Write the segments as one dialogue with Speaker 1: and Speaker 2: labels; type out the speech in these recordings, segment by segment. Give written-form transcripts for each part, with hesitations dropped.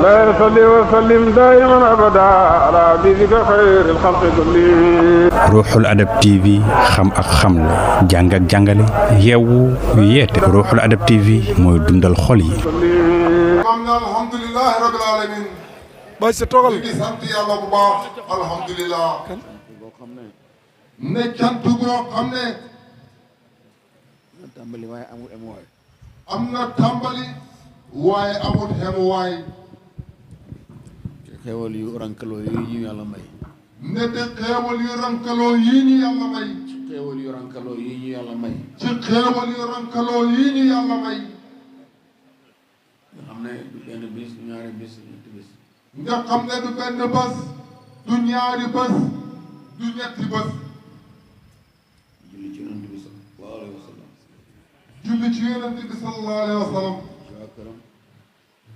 Speaker 1: لا يصلي وسلم دائما أبدا على حبيبك خير الخلق كلهم.
Speaker 2: Ruuxul Adab TV xam ak xamle jàng ak jàngale yeewu yeete Ruuxul Adab TV mooy dundal xol yi.
Speaker 3: alhamdulilah rabbil alamin.
Speaker 4: bay sa toogal.
Speaker 3: ñu ngi sant yàlla bu baax alhamdulilah. ne cant boo xam ne.
Speaker 4: tàmbali waaye amul emuwaay.
Speaker 3: am na tàmbali waaye amul emuwaay.
Speaker 4: xéewal yu rankaloo yi ñu yàlla may.
Speaker 3: ne de xéewal yu rankaloo yi ñu yàlla may.
Speaker 4: ci xéewal yu rankaloo yi ñu yàlla may.
Speaker 3: ci xéewal yu rankaloo yi ñu yàlla may.
Speaker 4: nga xam ne du benn bis du ñaari bis ñetti bis.
Speaker 3: nga xam ne du benn bés du ñaari bés du ñetti bés.
Speaker 4: julli ci yonent bi sallallahu alayhi wa sallam.
Speaker 3: julli ci yonent bi sallallahu alayhi wa sallam.
Speaker 4: ci waa këram.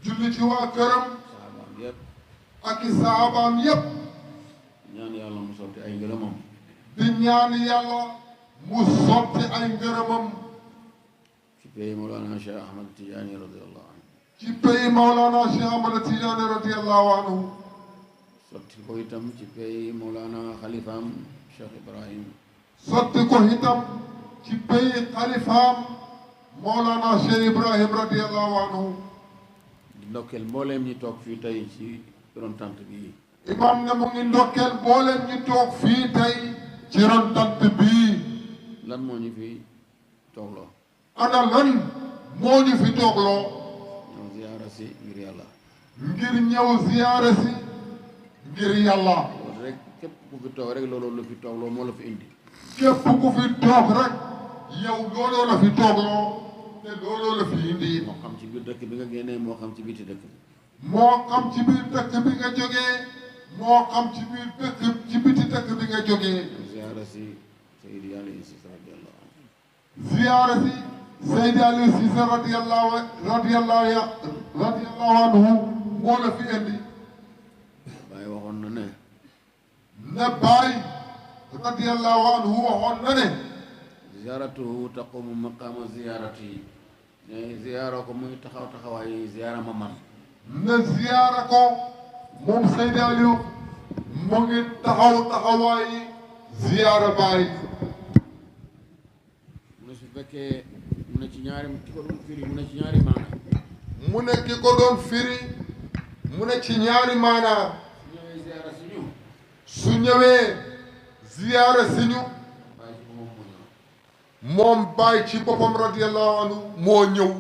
Speaker 3: julli ci waa këram.
Speaker 4: saxaabaam yëpp.
Speaker 3: ak i saabaam yépp.
Speaker 4: ñaan yàlla mu sotti ay ngërëmam.
Speaker 3: di ñaan yàlla mu sotti ay ngërëmam.
Speaker 4: ci pays Mawlana Cheikh Ahmad Tidiane radiyallahu anhu.
Speaker 3: ci pays Mawlana Cheikh Ahmad Tidiane radiyallahu anhu.
Speaker 4: sotti ko itam ci pays Mawlana xalifaam Cheikh Ibrahim.
Speaker 3: sotti ko itam ci pays xalifaam Mawlana Cheikh Ibrahim radiyallahu anhu.
Speaker 4: di ndokkeel mbooleem ñi toog fii tey ci ron tant bii.
Speaker 3: imam ne mu ngi ndokkeel mbooleem ñi toog fii tey ci ron tant bii.
Speaker 4: lan moo ñu fi toogloo.
Speaker 3: ana lan moo ñu fi toogloo.
Speaker 4: ñëw ziyaara si ngir yàlla.
Speaker 3: ngir ñëw ziyaara si ngir yàlla.
Speaker 4: loolu rek képp ku fi toog rek loolu la fi toogloo moo la fi indi.
Speaker 3: képp ku fi toog rek yow looloo la fi toogloo te looloo la fi indi.
Speaker 4: moo xam ci biir dëkk bi nga génnee moo xam ci biti dëkk bi.
Speaker 3: moo xam ci biir dëkk bi nga jógee moo xam ci biir dëkk ci biti dëkk bi nga jógee.
Speaker 4: ziyaara si Seydi Aliou Cissé radiyallahu anhu.
Speaker 3: ziyaara si Seydi Aliou Cissé radiyallahu anhu moo la fi indi.
Speaker 4: Baay waxoon na ne.
Speaker 3: ne Baay radiyallahu anhu waxoon na ne.
Speaker 4: ziyaaratuhu taqumu maqaama ziyaarati ne ziyaara ko muy taxaw taxawaayu ziyaara ma man.
Speaker 3: ne ziyaara ko moom Seydi Aliou mu ngi taxaw taxawaayi ziyaara Baay.
Speaker 4: mu ne su fekkee mu ne ci ñaari ki ko doon firi mu ne ci ñaari maana.
Speaker 3: mu ne ki ko doon firi mu ne ci ñaari maana.
Speaker 4: su ñëwee ziyaara si ñu.
Speaker 3: su ñëwee ziyaara si ñu. moom Baay ci boppam radiyallahu anhu moo ñëw.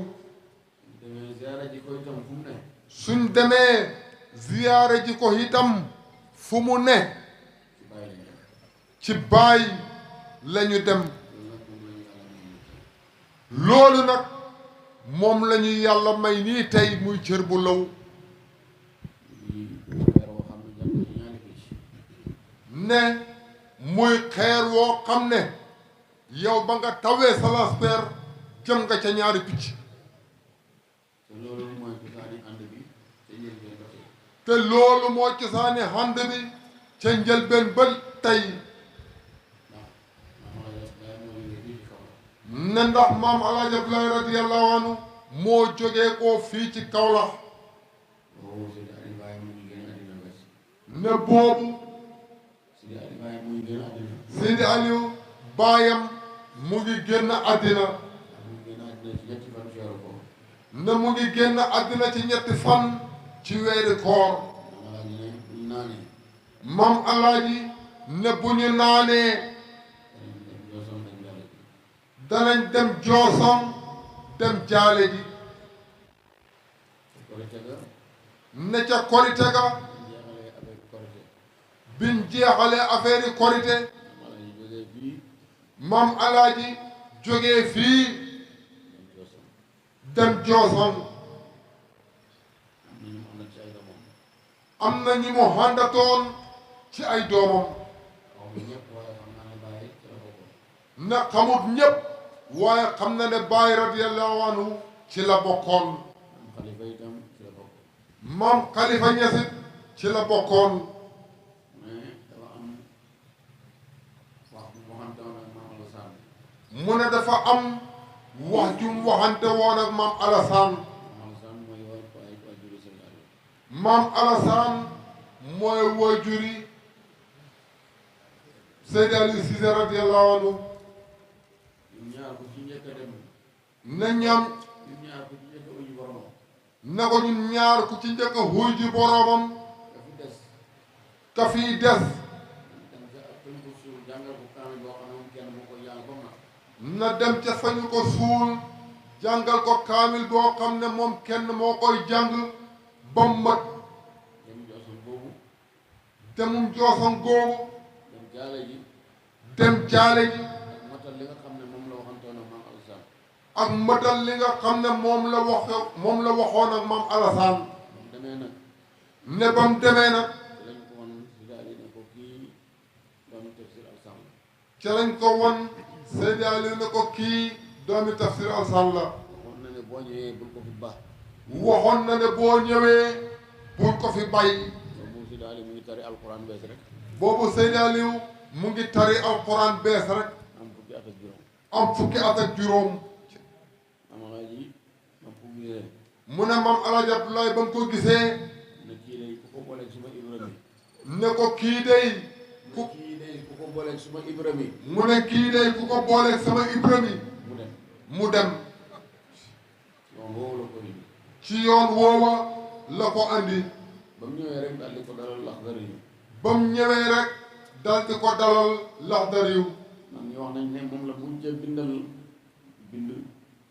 Speaker 3: suñ demee ziyaara ji ko itam fu mu ne. ci Baay lañu dem. loolu nag moom la ñu yàlla may nii tey muy cër bu law. ne muy xeer woo xam ne yow ba nga tawee sa laspeer jëm nga ca ñaari picc. te loolu mooy cosaani ànd bi ca njëlbeen ba tey. ne ndax maam Alaaji Abdoulaye radiyallahu anhu moo jógee koo fii ci Kaolack. ne boobu Seydi Aliou baayam mu ngi génn àddina. ne mu ngi génn àddina ci ñetti fan ci weeri koor. maam Alaaji ne bu ñu naanee danañ dem Jooson dem jaale ji. ne ca korite ga biñ jeexalee affaire yi korite maam Alaaji jógee fii dem Jooson. am na ñi mu àndatoon ci ay doomam. na xamut ñépp waaye xam na ne Baay radiyallahu anhu ci la bokkoon. maam Khalifa Ñasit ci la bokkoon. mu ne dafa am wax jum waxante woon ak maam Alassane. maam Alassane mooy waajuri Seydi Aliou Cissé radiyallahu anhu.
Speaker 4: ñun ñaar ku ci njëkk a dem.
Speaker 3: na ñam.
Speaker 4: ñun ñaar ku ci njëkk a uyu boromam.
Speaker 3: na ko ñun ñaar ku ci njëkk a wuy ji boromam.
Speaker 4: ka fi des.
Speaker 3: ka fii des. na dem ca fañu ko suul jàngal ko kaamil boo xam ne moom kenn moo koy jàng ba mu mat.
Speaker 4: dem jooson boobu.
Speaker 3: demum jooson googu.
Speaker 4: dem jaale ji.
Speaker 3: dem jaale ji.
Speaker 4: ak matal li nga xam ne moom la waxantoon ak maam Alassane.
Speaker 3: ak matal li nga xam ne moom la waxoon ak maam Alassane.
Speaker 4: mu demee nag.
Speaker 3: ne ba mu demee nag.
Speaker 4: lañ ko won si daal ne ko kii doomi Tafsir Alassane la.
Speaker 3: ca lañ ko won Seydi Aliou ne ko kii doomi Tafsir Alassane la.
Speaker 4: waxoon na ne boo ñëwee bul ko fi ba.
Speaker 3: waxoon na ne boo ñëwee bul ko fi bay.
Speaker 4: boobu Seydi Aliou mu ngi tari alquran bees rek.
Speaker 3: boobu Seydi Aliou mu ngi tari alquran bees rek.
Speaker 4: am fukki at ak juróom.
Speaker 3: am fukki at ak juróom.
Speaker 4: am alaaji mam ko gisee.
Speaker 3: mu ne maam Alaaji Abdoulaye ba mu ko gisee.
Speaker 4: ne kii day ku ko booleeg suma Ibrahima.
Speaker 3: ne ko kii day.
Speaker 4: ku ko booleeg suma Ibrahima.
Speaker 3: mu ne kii day ku ko booleeg sama Ibrahima.
Speaker 4: mu dem.
Speaker 3: mu dem.
Speaker 4: yoon woowu la ko indi.
Speaker 3: ci yoon woowa la ko andi.
Speaker 4: ba mu ñëwee rek daal di ko dalal Laxdari yi.
Speaker 3: ba mu ñëwee rek dal di ko dalal Laxdari yu.
Speaker 4: man ñu wax nañ ne moom la mujjee bind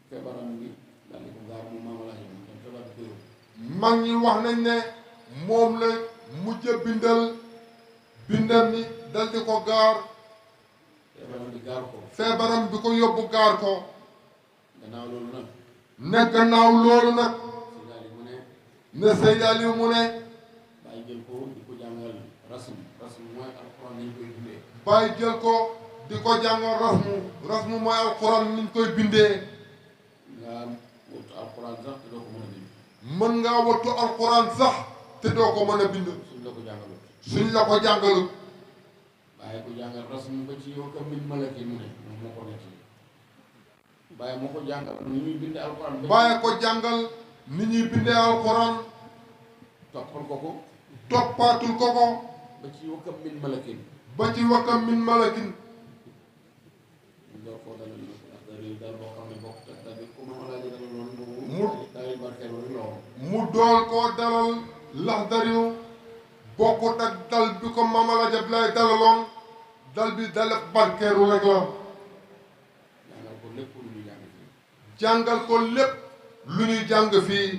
Speaker 4: feebaram bi daal di ko gaar mu maam Alaaji mu dem feebar bi ko yóbbu.
Speaker 3: mag ñi wax nañ ne moom la mujj bindal bindam ni dal di ko gaar.
Speaker 4: feebaram bi gaar ko.
Speaker 3: feebaram bi ko yóbbu gaar ko.
Speaker 4: gannaaw loolu nag.
Speaker 3: ne gannaaw loolu nag.
Speaker 4: Seydi Aliou mu ne.
Speaker 3: ne Seydi Aliou mu ne.
Speaker 4: bàyyi jël ko di ko jàngal rasm mooy alxuraan nañ koy bindee.
Speaker 3: bàyyi jël ko di ko jàngal rasmu mooy alxuraan niñ koy bindee.
Speaker 4: nga wut alxuraan sax te doo ko mën a bind.
Speaker 3: mën ngaa wattu alxuraan sax te doo ko mën a bind.
Speaker 4: suñ la ko jàngalut.
Speaker 3: suñ la ko jàngalut.
Speaker 4: bàyyi ko jàngal rasm ba ci yow ka min malaki mu ne moom moo ko nekk bàyyi moo ko jàngal ni ñuy bindee alxuraan.
Speaker 3: bàyyi ko jàngal ni ñuy bindee alxuraan.
Speaker 4: toppal ko ko.
Speaker 3: toppaatul ko ko.
Speaker 4: ba ci yow ka min malakin.
Speaker 3: ba ci wakkam min malakin.
Speaker 4: mu door koo dalal nag ndax dara dal boo xam ne bokk te tamit ku ma Alaaji dalaloon boobu.
Speaker 3: mu
Speaker 4: daal barkeelu rek la woon.
Speaker 3: mu dool koo dalal Laxdari yu bokkut ak dal bi ko Maam Alaaji Abdoulaye dalaloon dal bi dalab barkeeru rek la.
Speaker 4: jàngal ko lépp lu ñu jàng fii.
Speaker 3: jàngal ko lépp lu ñuy jàng fii.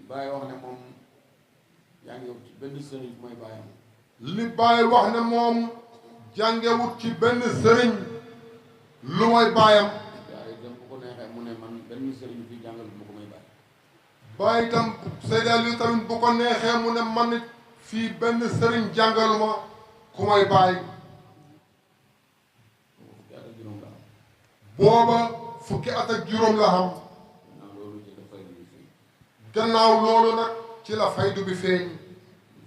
Speaker 4: Baye wax ne moom jàngewut ci benn sëriñ mooy baayam.
Speaker 3: li Baye wax ne moom jàngewut ci benn sëriñ lu mooy baayam.
Speaker 4: waaye itam bu ko neexee mu ne man benn sëriñ fii jàngal bu ma ko may baay.
Speaker 3: Baye itam Seydi Aliou tamit bu ko neexee mu ne man it fii benn sëriñ jàngaluma ku may Baye.
Speaker 4: fukki at ak juróom la am.
Speaker 3: booba fukki at ak juróom la xam.
Speaker 4: gannaaw loolu ci la faydu bi feeñ.
Speaker 3: gannaaw loolu nag ci la faydu bi feeñ.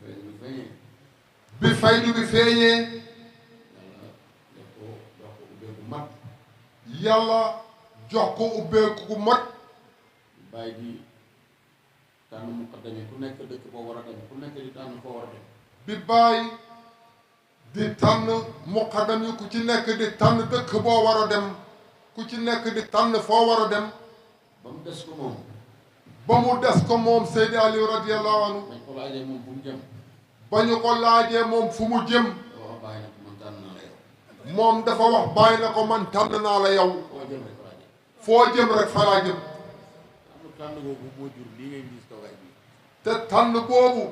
Speaker 4: faydu bi feeñee.
Speaker 3: bi faydu bi feeñee.
Speaker 4: yàlla jox ko ubbeeku gu mat.
Speaker 3: yàlla jox ko ubbeeku gu mat.
Speaker 4: Baye di tànn muqaddam yi ku nekk dëkk boo war a dem ku nekk di tànn foo war a dem.
Speaker 3: bi Baye di tànn muqaddam yi ku ci nekk di tànn dëkk boo war a dem ku ci nekk di tànn foo war a dem.
Speaker 4: ba mu des ko moom.
Speaker 3: ba mu des ko moom Seydi Aliou radiyallahu anhu.
Speaker 4: bañ ko laajee moom fu mu jëm.
Speaker 3: ba ñu ko laajee moom fu mu jëm.
Speaker 4: dafa wax Baye nag man tànn naa la yow.
Speaker 3: moom dafa wax Baye na ko man tànn naa la yow.
Speaker 4: foo jëm rek laajee.
Speaker 3: foo jëm rek fa laa jëm.
Speaker 4: tànn boobu moo jur lii ngay gis toogaay bi.
Speaker 3: te tànn boobu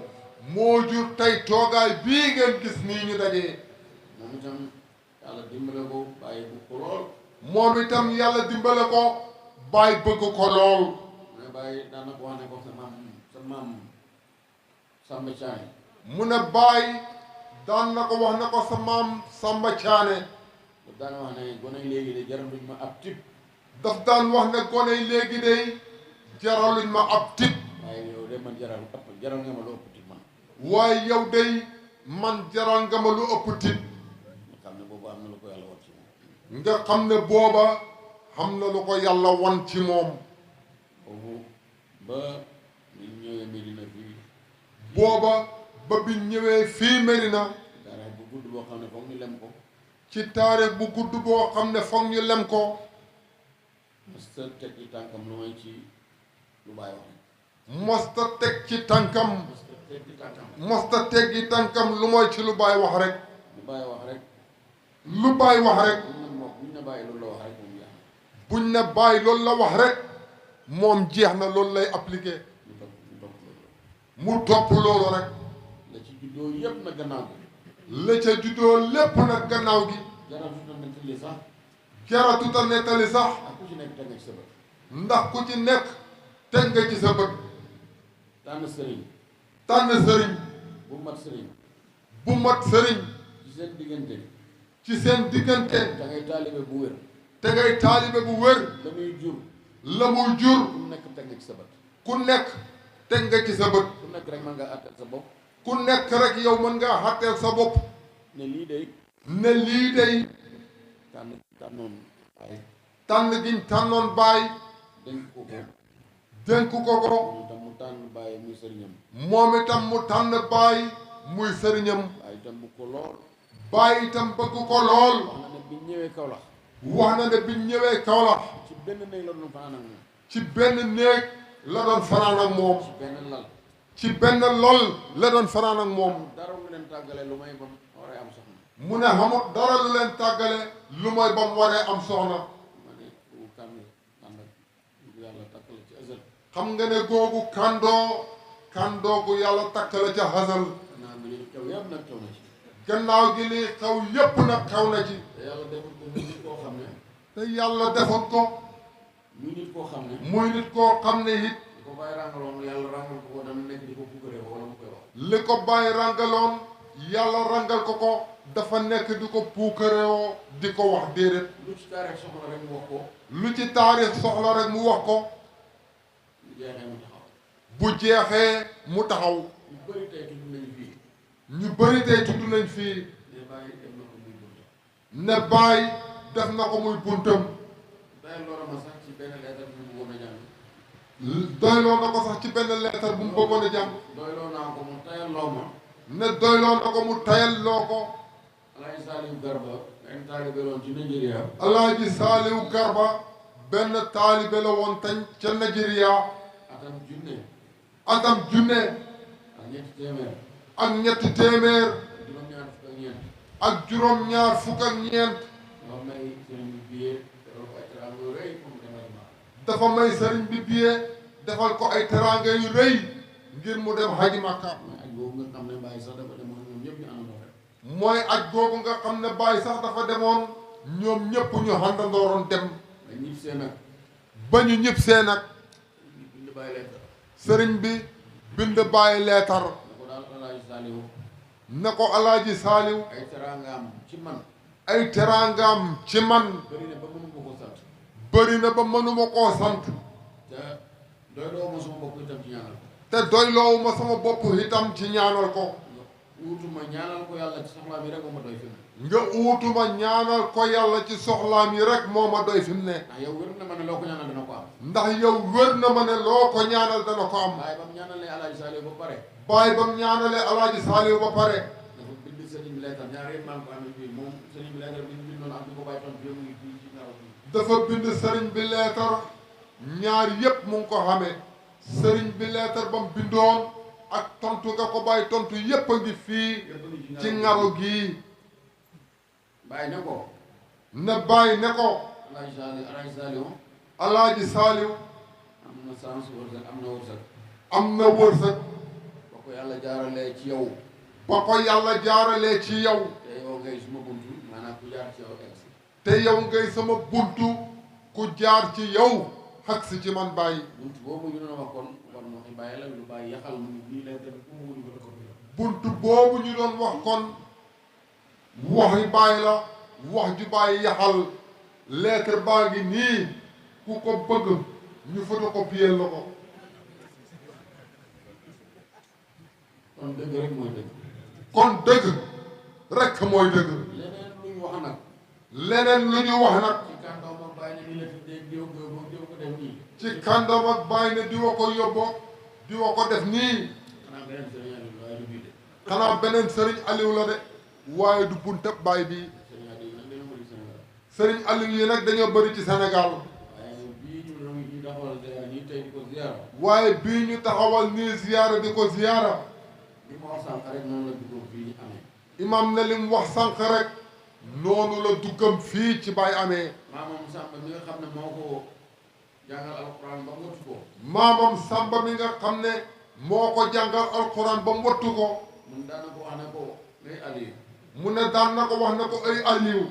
Speaker 3: moo jur tey toogaay bii ngeen gis nii ñu dajee.
Speaker 4: moom itam yàlla dimbale ko bàyyi bu ko lool.
Speaker 3: moom itam yàlla dimbale ko Baye bëgg ko lool.
Speaker 4: mu ne Baye daan na ko wax ne ko sa maam Samba Thiané.
Speaker 3: mu ne Baye daan na ko wax ne ko sa maam Samba Thiané.
Speaker 4: daf daan wax ne gone yi léegi de jaraluñ ma ab tip.
Speaker 3: daf daan wax ne gone yi léegi de jaraluñ ma ab tip.
Speaker 4: waaye yow de man jaral nga ma lu ëpp tip man.
Speaker 3: waaye yow de man jaral nga ma lu ëpp tip.
Speaker 4: nga xam ne boobu am na lu ko yàlla war ci moom.
Speaker 3: nga xam ne booba xam na lu ko yàlla wan ci moom.
Speaker 4: boobu ba ñu ñëwee Medina fii
Speaker 3: booba ba bi ñëwee fii Medina
Speaker 4: taarix bu gudd boo xam ne foog ñu lem ko
Speaker 3: ci taarix bu gudd boo xam ne foog ñu lem ko
Speaker 4: mësta teg ci tànkam lu may ci lu Baay wax
Speaker 3: mosta teg ci tànkam
Speaker 4: mësta teg ci tànkam
Speaker 3: mosta teg ci tànkam lu mooy ci lu Baay wax rek
Speaker 4: lu Baay wax rek
Speaker 3: lu Baay wax rek
Speaker 4: buñ ne bàyyi loolu la wax rek moom yaa
Speaker 3: buñ ne Baay loolu la wax rek moom jeex na loolu lay appliqué
Speaker 4: ñu topp loolu
Speaker 3: mu topp loolu rek
Speaker 4: la ci juddoo yëpp na gannaaw gi
Speaker 3: la ca juddoo lépp nag gannaaw gi
Speaker 4: jaratu na nettali sax
Speaker 3: jaratuta nettali sax
Speaker 4: ak ku ci nekk teg nga ci sa bët
Speaker 3: ndax ku ci nekk teg nga ci sa bët
Speaker 4: tànn sëriñ
Speaker 3: tànn sëriñ
Speaker 4: bu mat sëriñ
Speaker 3: bu mat sëriñ
Speaker 4: ci seen diggante
Speaker 3: ci seen diggante
Speaker 4: da ngay taalibe bu wér
Speaker 3: te ngay taalibe bu wér
Speaker 4: la muy jur
Speaker 3: la muy jur
Speaker 4: ku nekk teg nga ci sa bët
Speaker 3: ku nekk teg nga ci sa bët
Speaker 4: ku nekk rek mën nga àttal sa bopp
Speaker 3: ku nekk rek yow mën ngaa xàtteel sa bopp
Speaker 4: ne lii day
Speaker 3: ne lii day
Speaker 4: tànnoon ay
Speaker 3: tànn giñ tànnoon Baay
Speaker 4: dénk ko ko
Speaker 3: dénk ko ko
Speaker 4: moom itam mu tànn bàyyi muy sëriñam
Speaker 3: moom itam mu tànn Baay muy sëriñam
Speaker 4: waaye itam bu ko lool
Speaker 3: Baay itam bëgg ko lool
Speaker 4: wax na ne bi ñëwee Kaolack
Speaker 3: wax na ne biñ ñëwee Kaolack
Speaker 4: ci benn néeg la doon fanaan ak moom
Speaker 3: ci benn néeg la doon fanaan ak moom
Speaker 4: ci benn lal
Speaker 3: ci benn lol la doon fanaan ak moom
Speaker 4: dara lu leen tàggale lu may ba waree am soxna
Speaker 3: mu ne xamut dara lu leen tàggale lu mooy ba mu waree am soxna
Speaker 4: ma ne ku kànd ànd ak yàlla takk la ci ësël
Speaker 3: xam nga ne googu kandoo gu yàlla takk la ca xasal
Speaker 4: naa bi li xew yëpp nag xew na ci
Speaker 3: gannaaw gi li xew yépp nag xew na ci
Speaker 4: te yàlla deful ko muy nit koo xam ne
Speaker 3: te yàlla defut ko
Speaker 4: muy nit koo xam ne
Speaker 3: muy nit koo xam ne it
Speaker 4: di ko bàyyi ràngaloon yàlla ràngal ko dana nekk di ko pukkare wala mu koy wax
Speaker 3: li ko bàyyi ràngaloon yàlla ràngal ko dafa nekk di ko puukareewoo di ko wax déedéet
Speaker 4: lu ci taarix soxla rek mu wax ko
Speaker 3: lu ci taarix soxla rek mu wax ko
Speaker 4: lu jeexee mu taxaw
Speaker 3: bu jeexee mu taxaw
Speaker 4: ñu bëri tey tudd nañu fii
Speaker 3: ñu bëri tey tudd nañ fii
Speaker 4: ne bàyyi def na ko muy bunta
Speaker 3: ne Baay def na ko muy buntam
Speaker 4: tey loolu ma sax ci benn leetar bi mu bëggoon a jàng
Speaker 3: doyloo na ko sax ci benn leetar bu mu bëggoon a jàng
Speaker 4: doyloo naa ko mu tayal loo ma
Speaker 3: ne doyloo na ko mu tayal loo ko
Speaker 4: Alaaji Saliou Garba benn taalibe loon ci Nigeria
Speaker 3: Alaaji Saaliw Garba benn taalibe la woon tañ ca Nigeria
Speaker 4: atam junne
Speaker 3: atam junne
Speaker 4: ak ñetti téeméer
Speaker 3: ak ñetti téeméer
Speaker 4: juróom-ñaar fukk ak ñeent
Speaker 3: ak juróom-ñaar fukk ak ñeent
Speaker 4: ñoo may sëriñ bi biyee defal ko ay teraanga yu rëy pour mu demal ma
Speaker 3: dafa may sëriñ bi biyee defal ko ay teraanga yu rëy ngir mu dem Haji Makka
Speaker 4: mooy aj boobu nga xam ne bàyyi sax dafa demoon ñoom ñëpp ñu àndandoo rek
Speaker 3: mooy aj googu nga xam ne Baay sax dafa demoon ñoom ñëpp ñu àndandooroon dem
Speaker 4: mais ñib see nag
Speaker 3: ba ñu ñëpp see nag
Speaker 4: bind bàyyi leen
Speaker 3: sëriñ bi bind Baay leetar
Speaker 4: ne ko daal Alaaji Saliou
Speaker 3: ne ko Alaaji Saaliw
Speaker 4: ay teraangaam ci man
Speaker 3: ay teraangaam ci man
Speaker 4: bëri na ba mënu ma ko sant
Speaker 3: bëri na ba mënuma koo sant
Speaker 4: te doy doo ma sama bopp itam ci ñaanal ko
Speaker 3: te doyloowu ma sama bopp itam ci ñaanal ko
Speaker 4: wutuma ñaanal ko yàlla ci soxlaam yi rek moo ma doy fi mu ne
Speaker 3: nga uutuma ñaanal ko yàlla ci soxlaam yi rek moo ma doy fi mu ne
Speaker 4: ndax yow wér na ma ne loo ko ñaanal dana ko am
Speaker 3: ndax yow wér na ma ne loo ko ñaanal dana ko am
Speaker 4: waaye ba mu ñaanalee Alaaji Saliou ba pare
Speaker 3: Baay ba mu ñaanalee Alaaji Saaliw ba pare
Speaker 4: dafa bind sëriñ bi leetar ñaar yëpp maa ngi ko amee fii moom sëriñ bi leetar bi ñu bindoon ak di ko bàyyi tontu yëpp mu ngi fii ci naraw bi
Speaker 3: dafa bind sëriñ bi leetar ñaar yépp mu ngi ko xamee sëriñ bi leetar ba mu bindoon ak tontu nga ko Baay tontu yépp a ngi fii
Speaker 4: yëpp ngi
Speaker 3: ci ngaru gii
Speaker 4: bàyyi ne ko
Speaker 3: ne Baay ne ko
Speaker 4: Alaaji Saliou
Speaker 3: Alaaji Saaliw
Speaker 4: am na sens wërsëg am na wërsëg
Speaker 3: am na wërsëg
Speaker 4: ba ko yàlla jaaralee ci yow
Speaker 3: ba ko yàlla jaaralee ci yow
Speaker 4: te yow ngay suma buntu maanaam ku jaar ci yow egg si
Speaker 3: te yow ngay sama buntu ku jaar ci yow xag si ci man Baay
Speaker 4: buntu boobu ñu doon wax kon war na waxi bàyyi la lu bàyyi yaxal mu nii lay def ku mu ko ko
Speaker 3: buntu boobu ñu doon wax kon waxi Baay la wax ju Baay yaxal lettre baa ngi nii ku ko bëgg ñu photocopier la ko
Speaker 4: kon dëgg rek mooy dëgg
Speaker 3: kon dëgg rek mooy dëgg
Speaker 4: leneen lu ñu wax nag
Speaker 3: leneen lu ñu wax nag
Speaker 4: ci kàndoo ma bàyyi ne ni la tuddee diw ko def nii
Speaker 3: ci kàndam ak Baay ne diwa ko yóbbo diwa ko def nii
Speaker 4: xanaa beneen sëriñ
Speaker 3: xanaa beneen sëriñ Aliou la de waaye du buntab baay bi sëriñ Aliou yi nag dañoo bëri ci Sénégal waaye bii ñu taxawal nii ziyaara di ko ziyaara imam ne li mu wax sànq rek noonu la duggam fii ci baay amee
Speaker 4: maamam Samba mi nga xam ne moo ko jàngal alquran ba mu wattu ko
Speaker 3: maamam Samba mi nga xam ne moo ko jàngal alquran ba mu wattu ko
Speaker 4: mun daan na ko wax ne ko ay Aliou
Speaker 3: mu ne daan na ko wax ne ko ay Aliou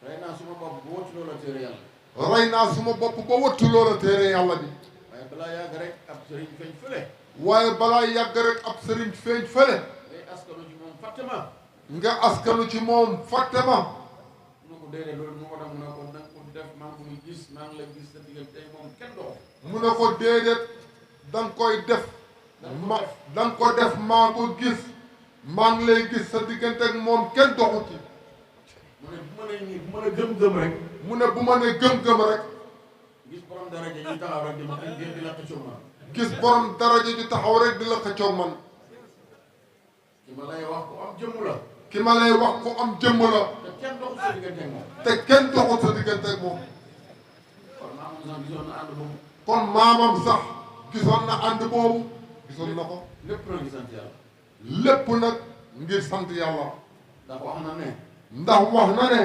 Speaker 4: rey naa suma bopp ba wattu loola téere yàlla
Speaker 3: rey naa suma bopp ba wattu loola téere yàlla bi
Speaker 4: waaye balaa yàgg rek ab sëriñ feeñ fële
Speaker 3: waaye balaa yàgg rek ab sëriñ feeñ fële
Speaker 4: ngay askanu ci moom fàtte ma
Speaker 3: nga askanu ci moom fàtte ma
Speaker 4: mu ne ko déedéet loolu mu ko def mu ne ko nanga ko def maa ngi koy gis maa ngi la gis sa diggante moom kenn doxu
Speaker 3: mu ne ko déedéet da nga koy def ma da nga ko def maa ko gis maa ngi lay gis sa diggante ak moom kenn doxu ci
Speaker 4: mu ne bu ma ne nii bu ma ne gëm-gëm rek
Speaker 3: mu ne bu ma ne gëm-gëm rek
Speaker 4: gis borom daraja ñu taxaw rek di ma di la xëccoo ma
Speaker 3: gis borom daraja ju taxaw rek di la xëccoog man
Speaker 4: ki ma lay wax ku am jëmm la
Speaker 3: ki ma lay wax ku am jëmm la
Speaker 4: te kenn doxu sa diggante ak moom
Speaker 3: te kenn doxut sa diggante ak moom
Speaker 4: kon maamam sax gisoon na ànd boobu
Speaker 3: kon maamam sax gisoon na ànd boobu gisoon na ko
Speaker 4: lépp na ngi sant yàlla
Speaker 3: lépp nag ngir sant yàlla
Speaker 4: ndax wax na ne
Speaker 3: ndax wax na ne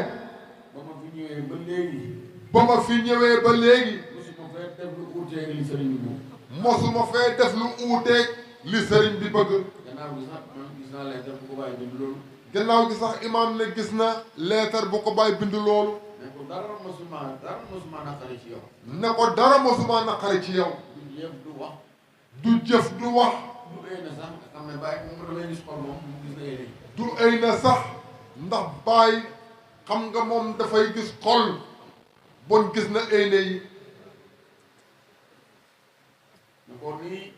Speaker 4: ba ma fi ñëwee ba léegi
Speaker 3: ba ma fi ñëwee ba léegi
Speaker 4: mosuma fee def lu uuteeg li sëriñ bi moom
Speaker 3: mosuma fee def lu uuteeg li sëriñ bi bëgg
Speaker 4: gannaaw gi sax man gis naa leetar bu ko bàyyi bind loolu
Speaker 3: gannaaw gi sax imaam ne gis na leetar bu ko bàyyi bind loolu
Speaker 4: ne ko dara mosuma naqari ci yow
Speaker 3: ne ko dara mosuma naqari ci yow
Speaker 4: du yëf du wax
Speaker 3: du jëf du wax
Speaker 4: du ay na sax nga xam ne bàyyi moom damay gis xol moom mu gis na yéene
Speaker 3: du ay na sax ndax bàyyi xam nga moom dafay gis xol bon gis na ay na yi
Speaker 4: ne ko nii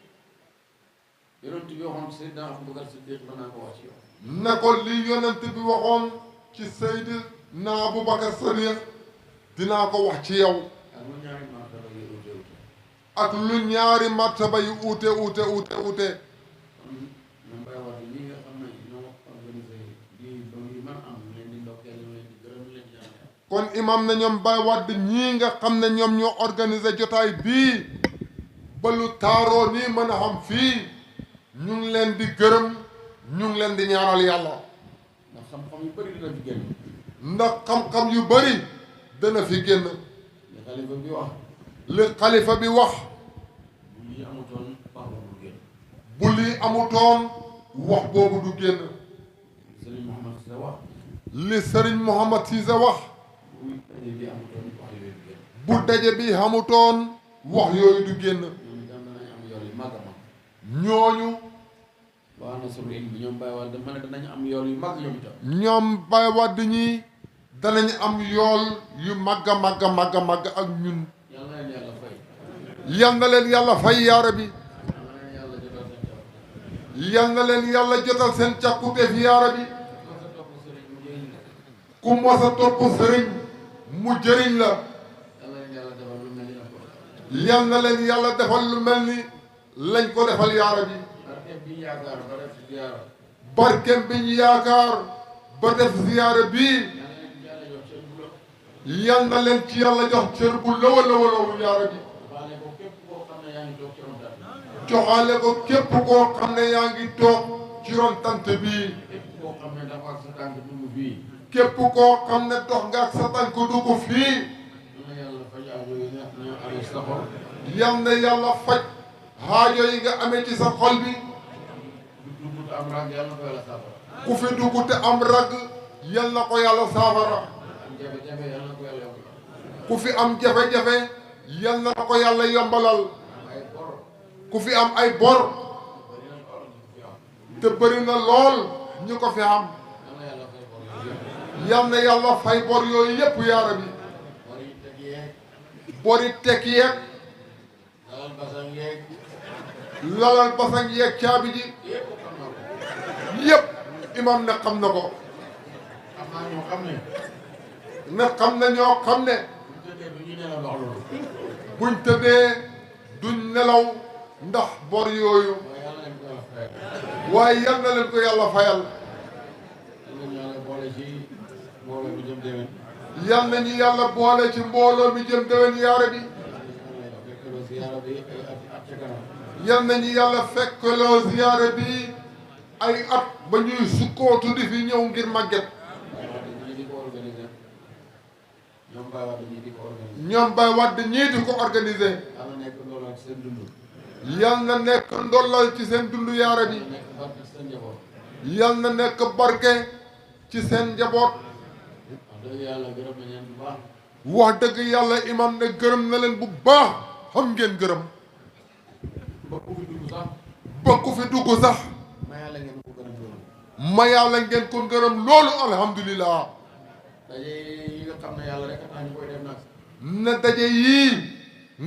Speaker 4: yonent bi waxoon Seydina Aboubacar Siddiq mën naa ko wax ci yow
Speaker 3: ne ko li yonent bi waxoon ci Seydina Aboubacar Siddiq dinaa ko wax ci yow
Speaker 4: ak lu ñaari martaba yu uute
Speaker 3: ak lu ñaari martaba yu uute uute uute
Speaker 4: kon ñoom Baye Wade lii nga xam ne ñoo organisé lii ba lii mën am leen di ndokkeel leen di gërëm leen di ñaan
Speaker 3: kon imam na ñoom Baye Wade ñii nga xam ne ñoom ñoo organisé jotaay bii ba lu taaroo nii mën a xam fii ñu ngi leen di gërëm ñu ngi leen di ñaanal yàlla
Speaker 4: ndax xam-xam yu bëri dina fi génn
Speaker 3: ndax xam-xam yu bëri dana fi génn
Speaker 4: li xalifa bi wax
Speaker 3: li xalifa bi wax
Speaker 4: bu lii amutoon wax boobu génn
Speaker 3: bu lii amutoon wax boobu du génn
Speaker 4: Serigne Mouhamad Cissé wax
Speaker 3: li Serigne Mouhamad Cissé wax
Speaker 4: bu daje bi amutoon wax yooyu du génn
Speaker 3: bu daje bi xamutoon wax yooyu du génn
Speaker 4: ñoom itam danañ am yool yu mag a mag
Speaker 3: ñooñu
Speaker 4: waa Nasrul Ilm bi ñoom Baye Wade dafa ne danañ am yool yu mag ñoom itam
Speaker 3: ñoom Baye Wade ñi danañ am yool yu màgg a màgg a màgg a màgg ak ñun
Speaker 4: yàlla na leen yàlla fay
Speaker 3: yal na leen yàlla fay yaara bi
Speaker 4: yàlla na leen yàlla jotal seen jàpp
Speaker 3: yal na leen yàlla jotal seen càkkuteef yaara bi ku mos a topp sëriñ mu jëriñ la yal na leen yàlla defal lu mel ni lañ ko defal yaara bi barkeem bi ñu yaakaar ba def ziyaara bii yal na leen ci yàlla jox cër bu lawa lawa lawu yaara bi joxaale ko képp koo xam ne yaa ngi toog ci ron tant bii képp koo xam ne dox nga ak sa tànk dugg fii yal na yàlla faj xaajo yi nga amee ci sa xol bi ku fi dugg te am rag yal na ko yàlla saafara ku fi am jafe-jafe yal na ko yàlla yombalal ku fi am ay bor te bëri na lool ñu ko fi am yal na yàlla fay bor yooyu yépp yaara bi bori tek yeeg lalal basang yeeg caabi ji yépp imam ne xam na ko ne xam na ñoo xam ne buñ tëddee duñ nelaw ndax bor yooyu waaye yal na leen ko yàlla fayal.
Speaker 4: yàlla boole ci mbooloo mi jëm déwén.
Speaker 3: yal nañu yàlla boole ci mbooloo mi jëm déwén yaa rabbi. yal nañu yàlla fekkloo ziyaara bi ay at ba ñuy sukkootu di fi ñëw ngir màgget. ñoom Baye Wade ñii di ko organisé. yal na nekk ndollal ci seen dund yaa rabbi. yal na nekk barke ci seen njaboot. wax dëgg yàlla imam ne gërëm na leen bu baax xam ngeen gërëm. ba ku fi dugg sax. ma yàlla ngeen ko gërëm loolu alhamdulilah.
Speaker 4: daje yi nga xam ne yàlla rek a tax ñu koy def nag.
Speaker 3: ne daje yii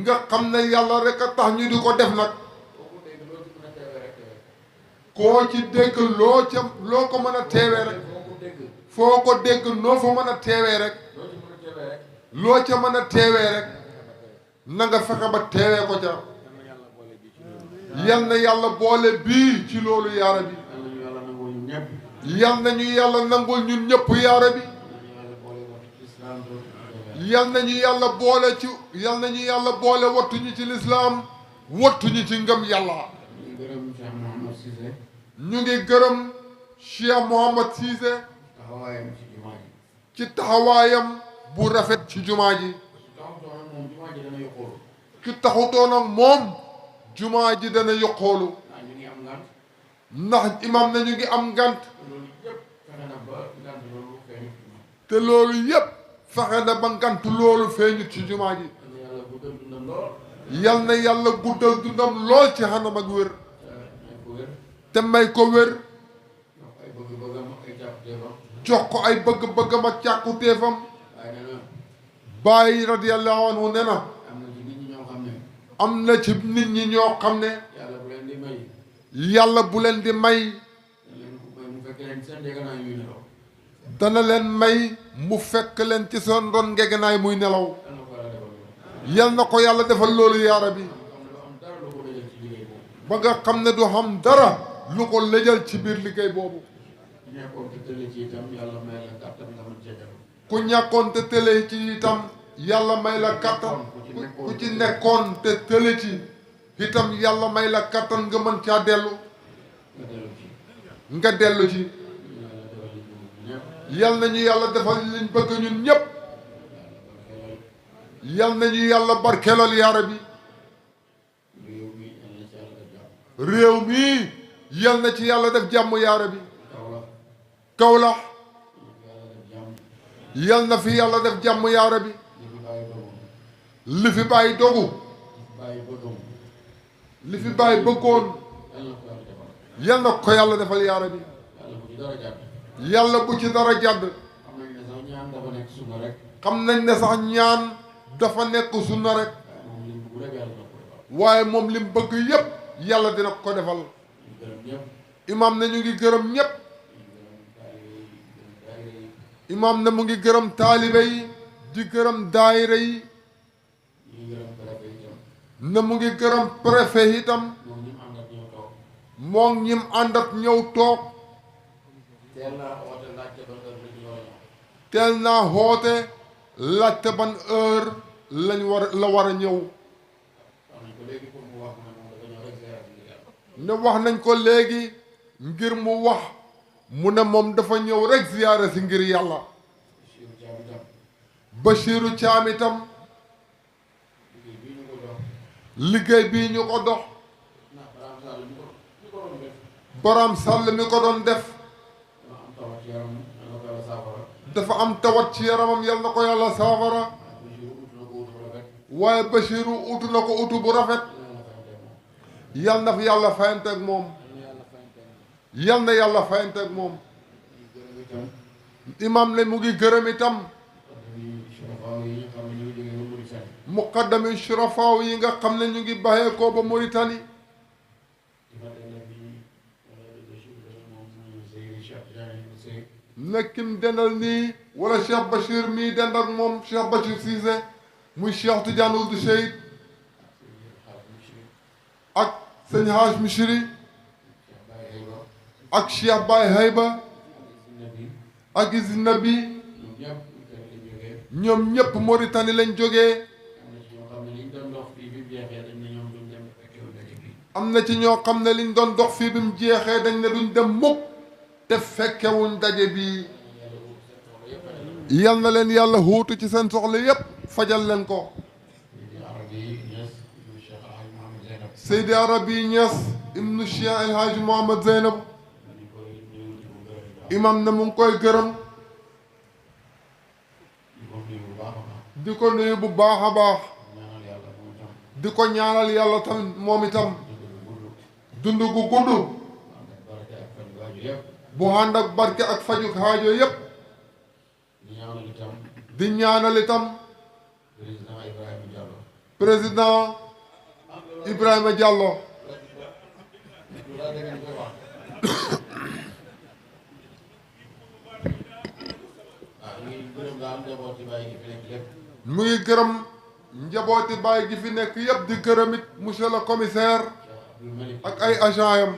Speaker 3: nga xam ne yàlla rek a tax ñu di ko def nag. koo ci dégg loo ko mën a teewee rek. foo ko dégg noo fa mën a teewee rek. loo ca mën a teewee rek. na nga fexe ba teewee ko ca. yal na yàlla boole bii ci loolu yaa rabbi. yal nañu yàlla nangul ñun ñëpp yaa rabbi. yal nañu yàlla boole wattuñu ci lislaam wattuñu ci ngëm yàlla. ñu ngi gërëm Cheikh Mouhamad Cissé ci taxawaayam bu rafet ci jumaa ji. ki taxutoon ak moom jumaa ji dana yokkoolu. ndax imam na ñu ngi am ngant. te loolu yépp fexe na ba ngant loolu feeñut ci jumaa ji. yal na yàlla guddal dundam lool ci xanam ak wér. te may ko wér. jox ko ay bëgg-bëggam ak càkkutéefam. Baay radiyallahu anhu ne na. am na ci nit ñi ñoo xam ne. yàlla bu leen di may. dana leen may mu fekk leen ci seen ron ngegenaay muy nelaw. yal na ko yàlla defal loolu yaa rabbi. ba nga xam ne du xam dara lu ko lëjal ci biir liggéey boobu. ku ñàkkoon te tële ci itam yàlla may la kattan. ku ci nekkoon te tële ci itam yàlla may la kattan nga mën caa dellu. nga dellu ci. yal nañu yàlla defal liñ bëgg ñun ñëpp. yal nañu yàlla barkeelal yaa rabbi. réew mi yal na ci yàlla def jàmm yaa rabbi. Kawlax yal na fi yàlla def jàmm yaa rabbi. li fi bàyyi dogu. li fi bàyyi bëggoon. yal na ko yàlla defal yaa rabbi. yàlla bu ci dara jàdd. xam nañ ne sax ñaan dafa nekk sunna rek. waaye moom lim bëgg yépp yàlla dina ko defal. imaam ne ñu ngi gërëm ñépp. imaam ne mu ngi gërëm taalibe yi di gërëm daayira yi. ne mu ngi gërëm préfet itam. moom ñim àndat ñëw toog. teel naa xoote laajte ban heure la war a ñëw. ne wax nañ ko léegi ngir mu wax mu ne moom dafa ñëw rek ziyaare si ngir yàlla. Bachiru Caam itam liggéey bii ñu ko dox. Baram Sàll mi ko doon def. dafa am tawat ci yaramam yal na ko yàlla saafara. waaye Bachiru utu na ko utu bu rafet. yal na fi yàlla fayanteeg moom. yal na yàlla fayanteeg moom. imam ne mu ngi gërëm itam. muqaddami surafaaw yi nga xam ne ñu ngi baxee ko ba Mauritanie. nekkim dendal nii wala Cheikh Bachir mii dend ak moom Cheikh Bachir Cissé muy Cheikh Tidiane Ould Cheikh ak sëñ Haaj Mishri ak Cheikh Baye Hayba ak Izin Nabi ñoom ñëpp Mauritanie lañ jógee. am na ci ñoo xam ne liñ doon dox fii bi mu jeexee dañ ne duñ dem mukk te fekkewuñ daje bi. yal na leen yàlla xuutu ci seen soxla yépp fajal leen ko. Seydi Arabi Niass ibnu Cheikh El Hadj Mohamed Zeynab imam na mu ngi koy gërëm di ko nuyu bu baax a baax di ko ñaanal yàlla tamit moom itam dund gu gudd bu ànd ak barke ak faju xaajo yépp di ñaanal itam président Ibrahima Diallo mu ngi gërëm njabooti baay gi fi nekk yëpp di gërëm it monsieur le commissaire ak ay agent yam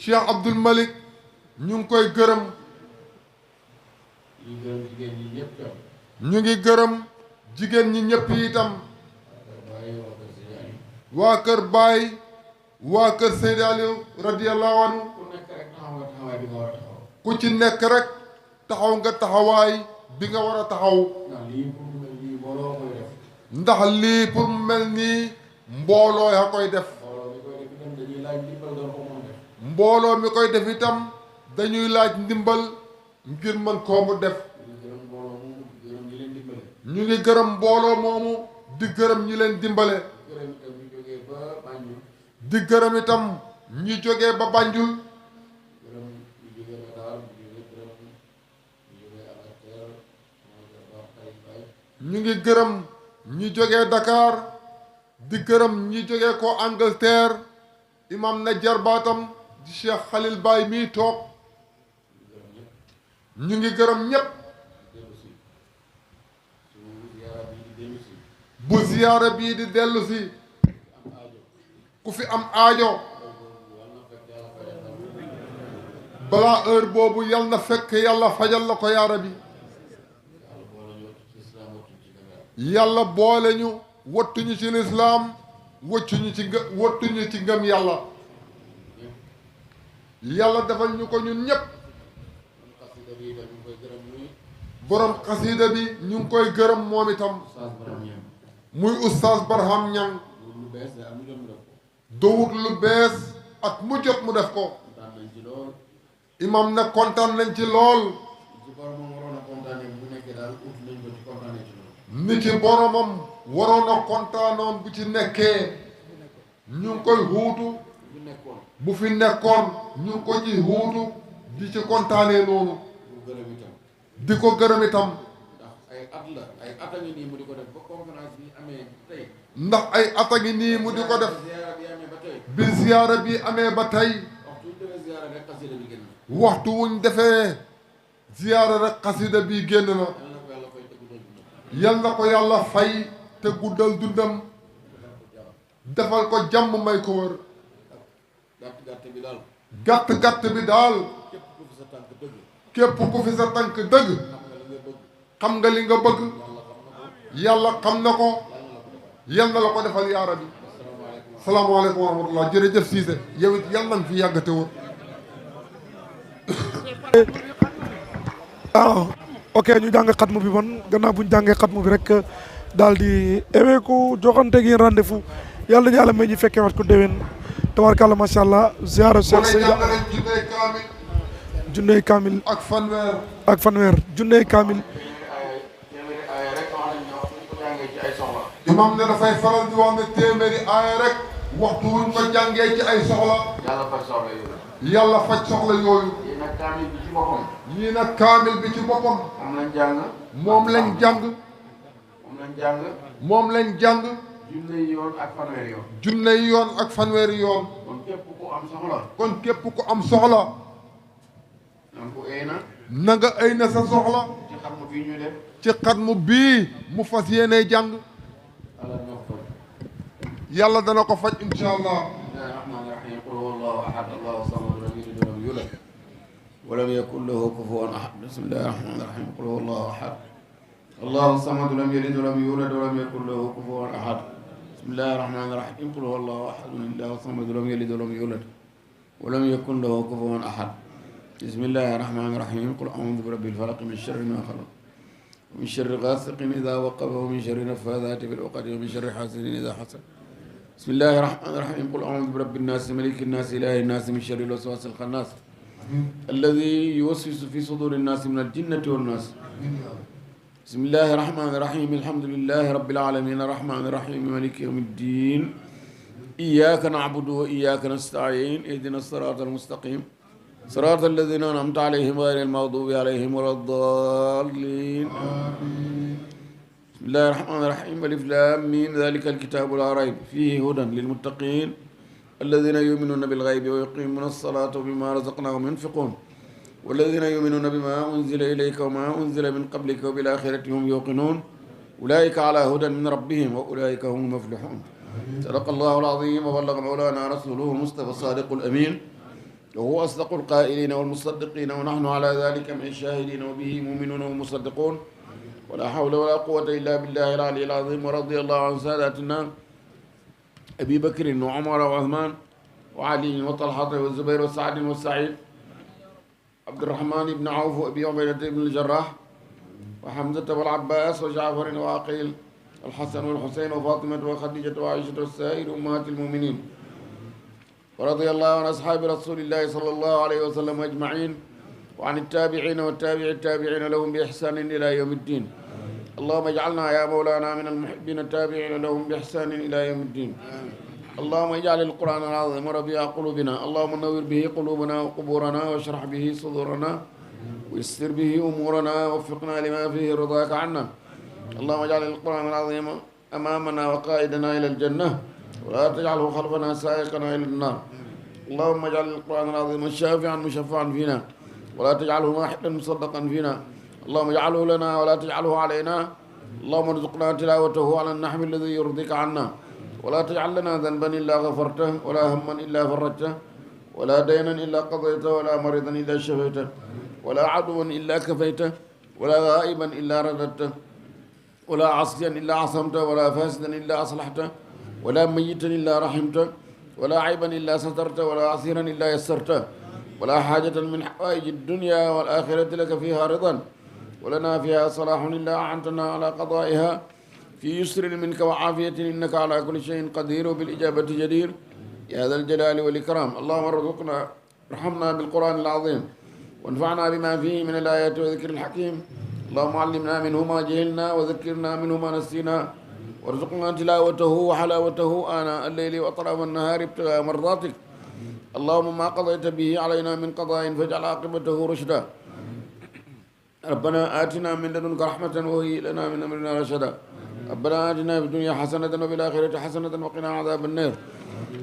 Speaker 3: Cheikh Abdoul Malik ñu ngi koy gërëm ñu ngi gërëm jigéen ñi ñëpp itam waa kër Baay waa kër Seydi Aliou radiyallahu anhu ku ci nekk rek taxaw nga taxawaay bi nga war a taxaw ndax lii pour mu mel nii mbooloo ya koy def mbooloo mi koy def itam dañuy laaj ndimbal ngir mën koo mu def ñu ngi gërëm mbooloo moomu di gërëm ñi leen dimbale di gërëm itam ñi jógee ba Banjul ñu ngi gërëm ñi jógee Dakar di gërëm ñi jógee ko Angleterre imam na jarbaatam di Cheikh Khalil Baye mii toog ñu ngi gërëm ñépp bu ziyaara bii di dellu si ku fi am aajo balaa heure boobu yal na fekk yàlla fajal la ko yaa Rabbi yàlla boole ñu wattuñu ci lislaam wattuñu ci ngëm yàlla yàlla defal ñu ko ñun ñépp borom xasida bi ñu ngi koy gërëm moom itam muy oustaz Barham Ñang dowut lu bees at mu jot mu def ko imam ne kontaan nañ ci lool ni ci boromam waroon a kontaanoon bu ci nekkee ñu ngi koy huutu bu fi nekkoon ñu ngi ko ci huutu di ci kontaanee noonu di ko gërëm itam ndax ay at a ngi nii mu di ko def bi ziyaara bi amee ba tey waxtu wuñ defee ziyaara rek xasida bi génn na yal na ko yàlla fay te guddal dundam defal ko jàmm may ko wër gàtt bi daal képp ku fi sa tànk dëgg xam nga li nga bëgg yàlla xam na ko yal na la ko defal yaa Rabbi salaamaaleykum wa rahmatullah jërëjëf Cissé yow it yal na nga fi yàgg te wër
Speaker 5: ok ñu jàng xatmu bi man gannaaw bu ñu jàngee xatmu bi rek daal di ewee ko joxante gi rendez-vous yàlla ñu yàlla may ñu fekkee wat ko déwén tabaarkalla macha allah ziara Cheikh Seyda junney kaamil ak fanweer junney kaamil
Speaker 3: imam ne dafay faral di wax ne téeméeri aaya rek waxtu wuñ ko jàngee ci ay soxla yàlla faj soxla yooyu ñii nag kaamil bi ci boppam moom lañ jàng junney yoon ak fanweeri yoon kon képp ku am soxla na nga ay na sa soxla ci xatmu bii mu fas yéene jàng yàlla dana ko faj insha allah
Speaker 4: الله أحد الله الصمد لم يلد ولم يولد ولم يكن له كفوا أحد بسم الله الرحمن الرحيم قل هو الله أحد الله الصمد لم يلد ولم يولد ولم يكن له كفوا أحد بسم الله الرحمن الرحيم قل هو الله أحد الله الصمد لم يلد ولم يولد ولم يكن له كفوا أحد بسم الله الرحمن الرحيم قل أعوذ برب الفلق من شر ما خلق ومن شر غاسق إذا وقب ومن شر النفاثات في العقد ومن شر حاسد إذا حسد بسم الله الرحمن الرحيم قل أعوذ برب الناس ملك الناس إله الناس من شر الوسواس الخناس الذي يوسوس في صدور الناس من الجنة والناس بسم الله الرحمن الرحيم الحمد لله رب العالمين الرحمن الرحيم مالك يوم الدين إياك نعبد وإياك نستعين اهدنا الصراط المستقيم صراط الذين أنعمت عليهم غير المغضوب عليهم ولا الضالين بسم الله الرحمن الرحيم ألف لام ميم ذلك الكتاب لا ريب فيه هدى للمتقين الذين يؤمنون بالغيب ويقيمون الصلاة وبما رزقناهم ينفقون والذين يؤمنون بما أنزل إليك وما أنزل من قبلك وبالآخرة هم يوقنون أولئك على هدى من ربهم وأولئك هم المفلحون صدق الله العظيم وبلغ مولانا رسوله المصطفى الصادق الأمين وهو أصدق القائلين والمصدقين ونحن على ذلك من الشاهدين وبه مؤمنون ومصدقون ولا حول ولا قوة إلا بالله العلي العظيم ورضي الله عن ساداتنا أبي بكر وعمر وعثمان وعلي وطلحة والزبير وسعد وسعيد عبد الرحمن بن عوف وأبي عبيدة بن الجراح وحمزة والعباس وجعفر وعقيل الحسن والحسين وفاطمة وخديجة وعائشة والسائر أمهات المؤمنين ورضي الله عن أصحاب رسول الله صلى الله عليه وسلم أجمعين وعن التابعين والتابع التابعين لهم بإحسان إلى يوم الدين اللهم اجعلنا يا مولانا من المحبين التابعين لهم بإحسان إلى يوم الدين اللهم اجعل القرآن العظيم ربيع قلوبنا اللهم نور به قلوبنا وقبورنا واشرح به صدورنا ويسر به أمورنا ووفقنا لما فيه رضاك عنا اللهم اجعل القرآن العظيم أمامنا وقائدنا إلى الجنة ولا تجعله خلفنا سائقنا إلى النار اللهم اجعل القرآن العظيم شافعا مشفعا فينا ولا تجعله واحدا مصدقا فينا اللهم اجعله لنا ولا تجعله علينا اللهم ارزقنا تلاوته على النحو الذي يرضيك عنا ولا تجعل لنا ذنبا إلا غفرته ولا هما إلا فرجته ولا دينا إلا قضيته ولا مريضا إلا شفيته ولا عدوا إلا كفيته ولا غائبا إلا رددته ولا عصيا إلا عصمته ولا فاسدا إلا أصلحته ولا ميتا إلا رحمته ولا عيبا إلا سترته ولا عسيرا إلا يسرته ولا حاجة من حوائج الدنيا والآخرة لك فيها رضا ولنا فيها صلاح إلا أعنتنا على قضائها في يسر منك وعافية إنك على كل شيء قدير وبالإجابة جدير يا ذا الجلال والإكرام اللهم ارحمنا بالقرآن العظيم وانفعنا بما فيه من الآيات وذكر الحكيم اللهم علمنا منه ما جهلنا وذكرنا منه ما نسينا وارزقنا تلاوته وحلاوته آناء الليل وأطراف النهار ابتغاء مرضاتك اللهم ما قضيت به علينا من قضاء فاجعل عاقبته رشدا ربنا آتنا من لدنك رحمة وهيئ لنا من أمرنا رشدا ربنا آتنا في الدنيا حسنة وفي الآخرة حسنة وقنا عذاب النار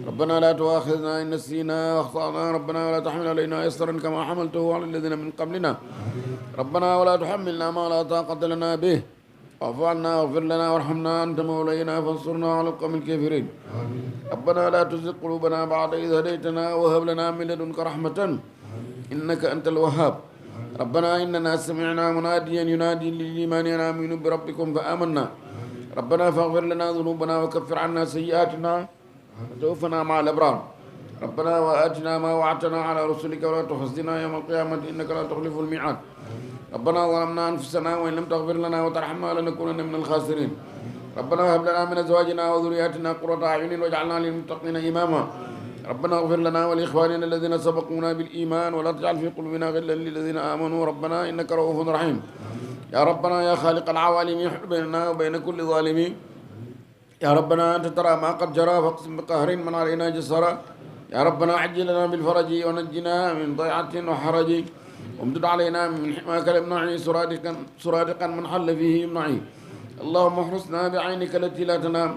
Speaker 4: ربنا لا تؤاخذنا إن نسينا وأخطأنا ربنا ولا تحمل علينا إصرا كما حملته على الذين من قبلنا ربنا ولا تحملنا ما لا طاقة لنا به واعف عنا واغفر لنا وارحمنا أنت مولانا فانصرنا على القوم الكافرين ربنا لا تزغ قلوبنا بعد إذ هديتنا وهب لنا من لدنك رحمة إنك أنت الوهاب ربنا إننا سمعنا مناديا ينادي للإيمان أن آمنوا بربكم فآمنا ربنا فاغفر لنا ذنوبنا وكفر عنا سيئاتنا وتوفنا مع الأبرار ربنا وآتنا ما وعدتنا على رسلك ولا تخزنا يوم القيامة إنك لا تخلف الميعاد ربنا ظلمنا أنفسنا وإن لم تغفر لنا وترحمنا لنكونن من الخاسرين ربنا هب لنا من أزواجنا وذرياتنا قرة أعين واجعلنا للمتقين إماما ربنا اغفر لنا ولإخواننا الذين سبقونا بالإيمان ولا تجعل في قلوبنا غلا للذين آمنوا ربنا إنك رؤوف رحيم يا ربنا يا خالق العوالم احل بيننا وبين كل ظالم يا ربنا أنت ترى ما قد جرى فاقسم بقهر من علينا جسرا يا ربنا عجل لنا بالفرج ونجنا من ضيعة وحرج وامدد علينا من حماك الامنعي سرادقا من حل فيه يمنعي اللهم احرسنا بعينك التي لا تنام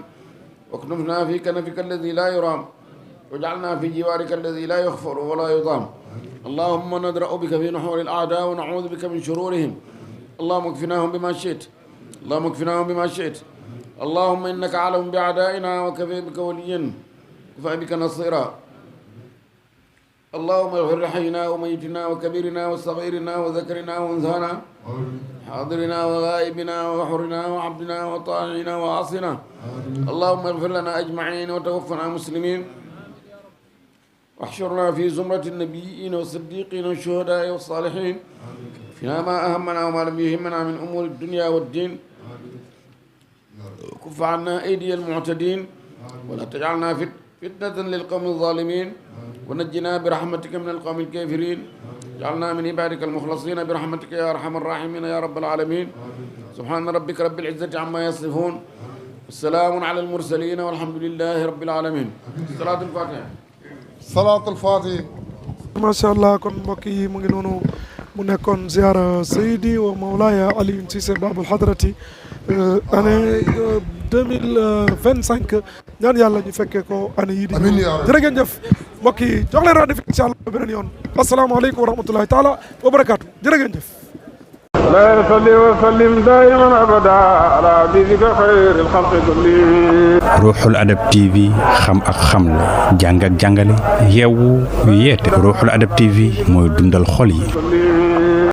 Speaker 4: واكنفنا في كنفك الذي لا يرام واجعلنا في جوارك الذي لا يغفر ولا يضام اللهم ندرأ بك في نحور الأعداء ونعوذ بك من شرورهم اللهم اكفناهم بما شئت اللهم اكفناهم بما شئت اللهم إنك أعلم بأعدائنا وكفى بك وليا وكفى بك نصيرا اللهم اغفر لحينا وميتنا وكبيرنا وصغيرنا وذكرنا وانثانا حاضرنا وغائبنا وحرنا وعبدنا وطاعنا وعاصنا اللهم اغفر لنا أجمعين وتوفنا مسلمين واحشرنا في زمرة النبيين والصديقين والشهداء والصالحين فينا ما أهمنا وما لم يهمنا من أمور الدنيا والدين كف عنا أيدي المعتدين ولا تجعلنا فتنة للقوم الظالمين ونجنا برحمتك من القوم الكافرين جعلنا من عبادك المخلصين برحمتك يا أرحم الراحمين يا رب العالمين سبحان ربك رب العزة عما يصفون والسلام على المرسلين والحمد لله رب العالمين صلاة الفاتحة
Speaker 3: salaatul faatihi.
Speaker 5: macha allah kon mbokk yi mu ngi noonu mu nekkoon ziara Seydi wa Mawlaya Alioune Cissé Babul Hadrati année 2025 ñaan yàlla ñu fekkee ko année yii di
Speaker 3: amiin yaa rabbi.
Speaker 5: jërë ngeen jëf mbokk yi jox leen rendez-vous incha allah beneen yoon asalaamaaleykum wa rahmatullahi taala wa barakaatu jërë ngeen jëf.
Speaker 1: لا يصلي وسلم دائما ابدا على حبيبك خير الخلق كلهم.
Speaker 2: ruuxul adab TV xam ak xamle jàng ak jàngale yeewu yeete ruuxul adab TV mooy dundal xol yi.